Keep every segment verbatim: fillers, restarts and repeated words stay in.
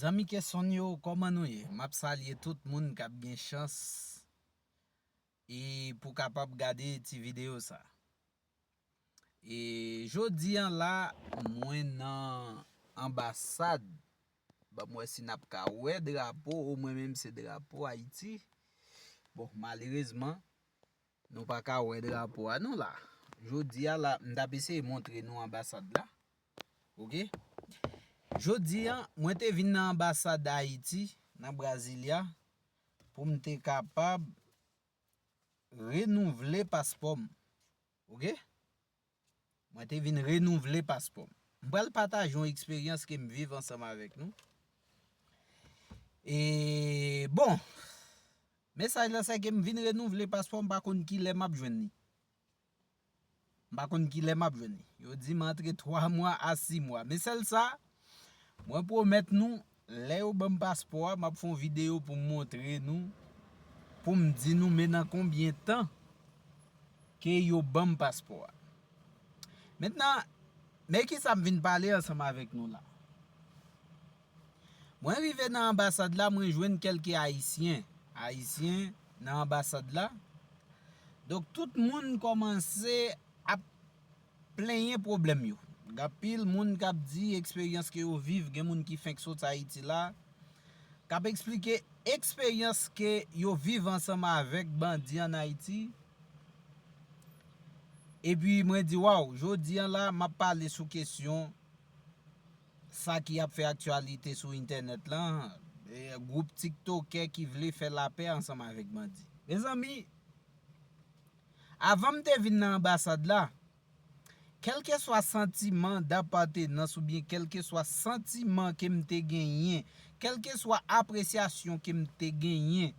Zanmi Kesonn yo, kòman nou ye? M ap salye tout moun k ap gen chans e pou kapab gade ti videyo sa. E jodi an la, mwen nan anbasad. Ban m wè si n ap ka wè drapo, omwen menm se drapo Ayiti. Bon, malerezman, nou pa ka wè drapo a non la. Jodi a la, m t ap eseye montre nou anbasad la. Oke? Jodi an, mwen te vin nan anbasad Ayiti, nan Brasilia, pou m te kapab renouvle paspò m. Oke? Mwen te vin renouvle paspò m. M pral pataje yon eksperyans ke m viv ansanm avèk nou. E bon, mesaj la se ke m vin renouvle paspò m, m pa konn kilè m ap jwenn li. M pa konn kilè m ap jwenn li. Yo di m antre twa mwa a sis mwa. Men sèl sa, mwen pwomèt nou, lè yo ban m paspò a, m ap fè yon videyo pou m montre nou, pou m di nou men nan konbyen tan ke yo ban m paspò a. Mentnan, men kisa m vin pale ansanm avèk nou la. Mwen rive nan anbasad la, mwen jwenn kèlke Ayisyen. Ayisyen nan anbasad la. Donk, tout moun kòmanse ap plenyen pwoblèm yo. Gen anpil moun k ap di eksperyans ke yo viv, gen moun ki fenk sot Ayiti la, k ap eksplike eksperyans ke yo viv ansanm avèk bandi ann Ayiti. Epi mwen di, waw, jodi an la, m ap pale sou kesyon sa ki ap fè aktyalite sou entènèt lan, e, gwoup tiktokè ki vle fè lapè ansanm avèk bandi. Mezanmi, avan m te vin nan anbasad la, kèlkeswa santiman dapatenans oubyen kèlkeswa santiman ke m te genyen, kèlkeswa apresyasyon ke m te genyen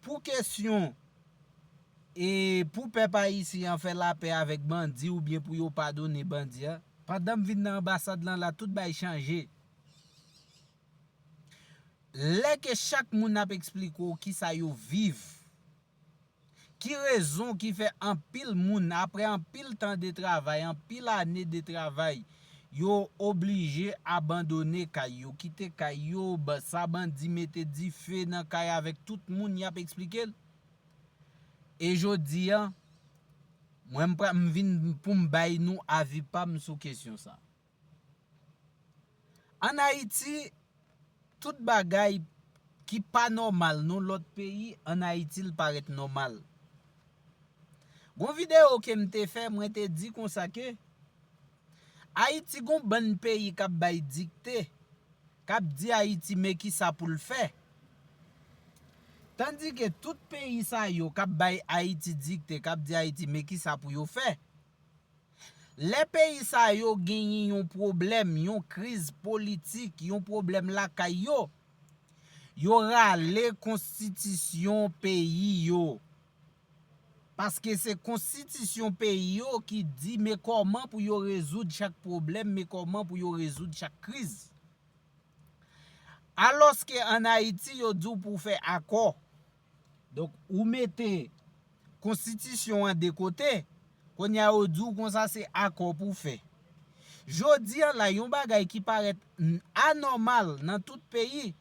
pou kesyon e pou pèp ayisyen an fè lapè avèk bandi oubyen pou yo padone bandi a, pandan m vin nan anbasad lan la, tout bagay chanje. Lè ke chak moun ap eksplike w kisa yo viv, ki rezon ki fè anpil moun, apre anpil tan de travay, anpil ane de travay, yo oblije abandone kay yo, kite kay yo, ba-, sa bandi mete dife nan kay avèk tout moun, y ap eksplike l. E jodi an, mwen m pra-, m vin pou m bay nou avi pa m sou kesyon sa. Ann Ayiti, tout bagay ki pa nòmal nan lòt peyi, ann Ayiti, l parèt nòmal. Gon videyo ke m te fè, mwen te di konsa ke Ayiti gon bann peyi k ap bay dikte, k ap di Ayiti men kisa pou l fè. Tandike tout peyi sa yo k ap bay Ayiti dikte, k ap di Ayiti men kisa pou yo fè. Lè peyi sa yo genyen yon pwoblèm, yon kriz politik, yon pwoblèm lakay yo, yo rale konstitisyon peyi yo. Paske se konstitisyon peyi yo ki di men kòman pou yo rezoud chak pwoblèm, men kòman pou yo rezoud chak kriz. Alòske ann Ayiti, yo di w pou w fè akò. Donk, ou mete konstitisyon an de kote, kounye a yo di w konsa se akò pou w fè. Jodi an la, yon bagay ki parèt n-, anòmal nan tout peyi,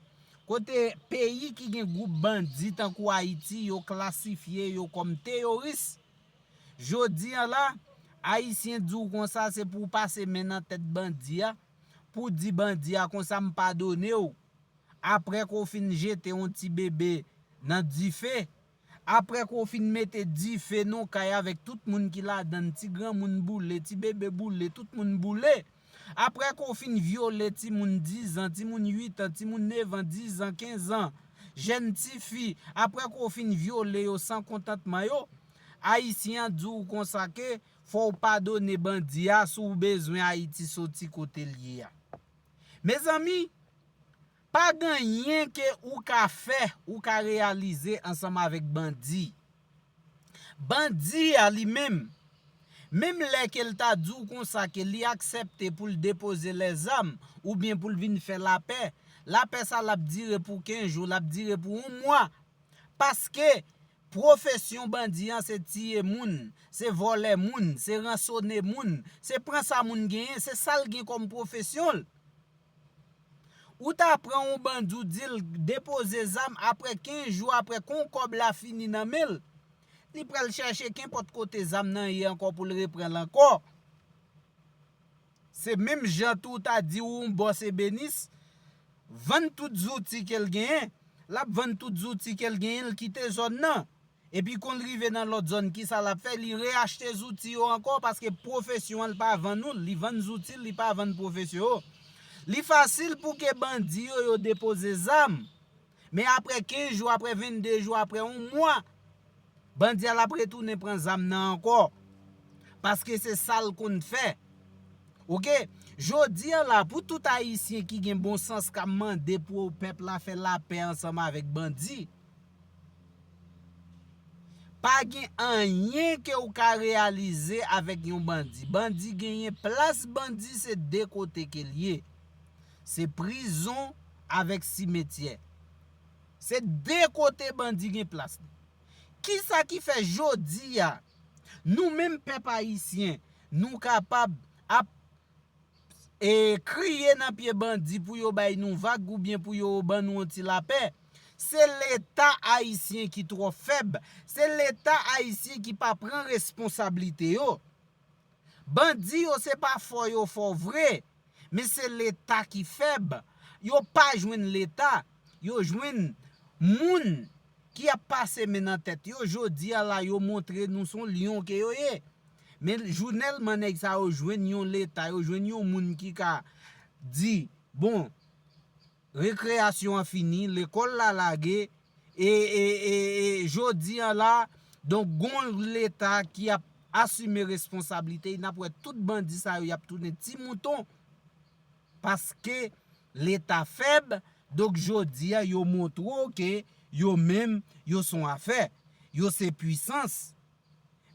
kote peyi ki gen gwoup bandi tankou Ayiti, yo klasifye yo kòm teyoris. Jodi an la, Ayisyen di w konsa se pou w pase men nan tèt bandi a, pou w di bandi a konsa m padone w. Apre ke w fin jete yon ti bebe nan dife, apre ke w fin mete dife nan kay avèk tout moun ki ladan l, ti granmoun boule, ti bebe boule, tout moun boule. Apre ke w fin vyole timoun diz an, timoun uit an, timoun nèf an, diz an, kenz an, jèn tifi, apre ke w fin vyole yo san kontantman yo, Ayisyen an di w konsa ke fò w padone bandi a si w bezwen Ayiti soti kote l ye a. Mezanmi, pa gen anyen ke ou ka fè, ou ka reyalize ansanm avèk bandi. Bandi a li menm, menm lè ke l ta di w konsa ke li aksepte pou l depoze lèzam oubyen pou l vin fè lapè, lapè sa l ap dire pou kenz jou, l ap dire pou yon mwa. Paske pwofesyon bandi an se tiye moun, se vòlè moun, se ransone moun, se pran sa moun genyen, se sa l gen kòm pwofesyon l. Ou ta pran yon bandi, ou di l depoze zam, apre kenz jou, apre ke yon kòb la fini nan men l, li pral chèche kenpòt kote zam nan ye ankò pou l repran l ankò. Se menm jan tou w ta di w yon bòs ebenis, vann tout zouti ke l genyen, l ap vann tout zouti ke l genyen, l kite zòn nan. Epi kon l rive nan lòt zòn, kisa l ap fè? Li reyachte zouti yo ankò, paske pwofesyon an, l pa vann ou l, li vann zouti l, li pa vann pwofesyon yo. Li fasil pou ke bandi yo, yo depoze zam. Men apre kenz jou, apre vennde jou, apre yon mwa, bandi a l ap retounen pran zam nan ankò. Paske se sa l konn fè. Oke? Jodi a la, pou tout Ayisyen ki gen bon sans k ap mande pou pèp la fè lapè ansanm avèk bandi, pa gen anyen ke w ka reyalize avèk yon bandi. Bandi genyen plas bandi, se de kote ke l ye. Se prizon avèk simetyè. Se de kote bandi gen plas li. Kisa ki fè jodi a, nou menm pèp ayisyen, nou kapab ap e kriye nan pye bandi pou yo bay nou vag oubyen pou yo ban nou yon ti lapè? Se Leta ayisyen ki twò fèb. Se Leta ayisyen ki pa pran responsablite yo. Bandi yo se pa fò yo fò vre, men se Leta ki fèb. Yo pa jwenn Leta, yo jwenn moun ki ap pase men nan tèt yo. Jodi a la, yo montre nou se yon lyon ke yo ye. Men jounèlman nèg sa yo jwenn yon Leta, yo jwenn yon moun ki ka di, bon, rekreyasyon an fini, lekòl la lage, e, e, e, e jodi a la, donk, gon Leta ki ap asime responsablite, n ap wè tout bandi sa yo, y ap tounen ti mouton, paske Leta fèb, donk, jodi a, yo montre w ke yo menm, yo se yon afè, yo se pwisans.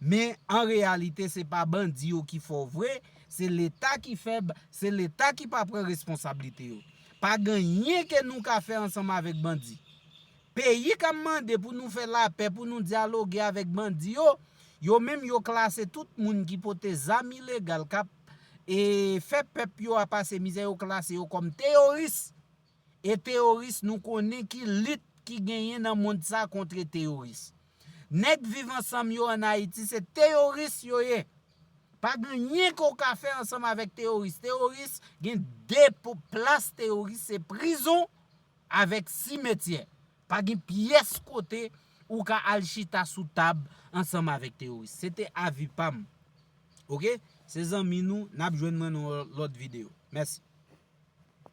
Men, an reyalite, se pa bandi yo ki fò vre, se Leta ki fèb, se Leta ki pa pran responsablite yo. Pa gen anyen ke nou ka fè ansanm avèk bandi. Peyi k ap mande pou nou fè lapè, pou nou dyaloge avèk bandi yo, yo menm yo klase tout moun ki pote zam ilegal, k ap, e, fè pèp yo a pase mizè, yo klase yo kòm teyoris. E teyoris, nou konnen ki lit ki genyen nan mond sa kont teyoris. Nèg Viv Ansanm yo ann Ayiti, se teyoris yo ye. Pa gen anyen ke w ka fè ansanm avèk teyoris. Teyoris gen de po-, plas teyoris, se prizon avèk simetyè. Pa gen pyès kote ou ka al chita sou tab ansanm avèk teyoris. Se te avi pa m. Oke? Se zanmi nou, n ap jwenn mwen nan lòt videyo. Mèsi.